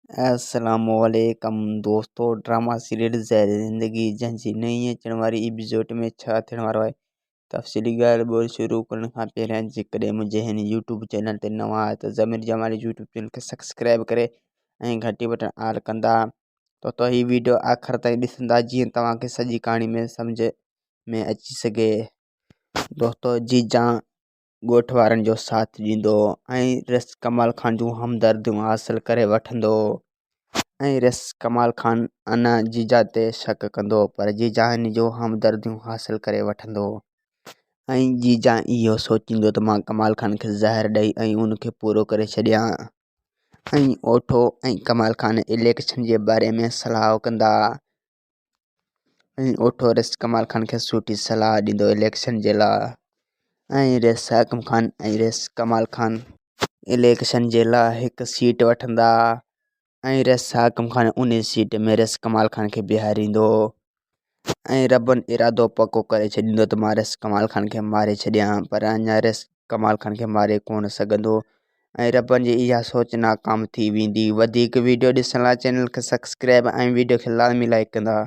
السلام عليڪم دوستو ڊراما سيريل زهر زندگي جنهن جي نئين اچڻ واري ايپيسوڊ ۾ ڇا ٿيڻ وارو آهي تفصيلي ڳالهه ٻولهه شروع ڪرڻ کان پهريان جيڪڏهن منهنجي هن يوٽيوب چينل تي نوان آهيو ته ضمير جمالي يوٽيوب چينل کي سبسڪرائب ڪري ۽ گهنٽي بٽڻ آل ڪندا ته تو هي ويڊيو آخر تائين ڏسندا جيئن توهان کي سڄي ڪهاڻي ۾ سمجهه ۾ اچي سگهي دوستو جي جان ڳوٺ وارن جو ساٿ ڏيندو ۽ رس ڪمال خان جون همدرديون حاصل ڪري وٺندو ۽ رس ڪمال خان انا جيجا تي شڪ ڪندو پر جيجا هن جو همدرديون حاصل ڪري وٺندو ۽ جيجا اهو سوچيندو ته مان ڪمال خان کي زهر ڏئي ۽ ان کي پورو ڪري ڇڏيان ۽ اوٺو ۽ ڪمال خان اليڪشن جي باري ۾ صلاح ڪندا ۽ اوٺو رئيس ڪمال خان کي سٺي صلاح ڏيندو اليڪشن جي لاء ۽ رئيس حاڪم خان ۽ رئيس ڪمال خان اليڪشن جي لاء هڪ سيٽ وٺندا ۽ رئيس حاڪم خان ان سيٽ ۾ رئيس ڪمال خان کي بيهاريندو ۽ ربن ارادو پڪو ڪري ڇڏيندو ته مان رئيس ڪمال خان کي ماري ڇڏيان پر اڃا رئيس ڪمال خان کي ماري ڪونه سگهندو ۽ ربن جي اها سوچ ناڪام ٿي ويندي وڌيڪ ويڊيو ڏسڻ لاء چينل کي سبسڪرائب ۽ ويڊيو کي لازمي لائڪ ڪندا.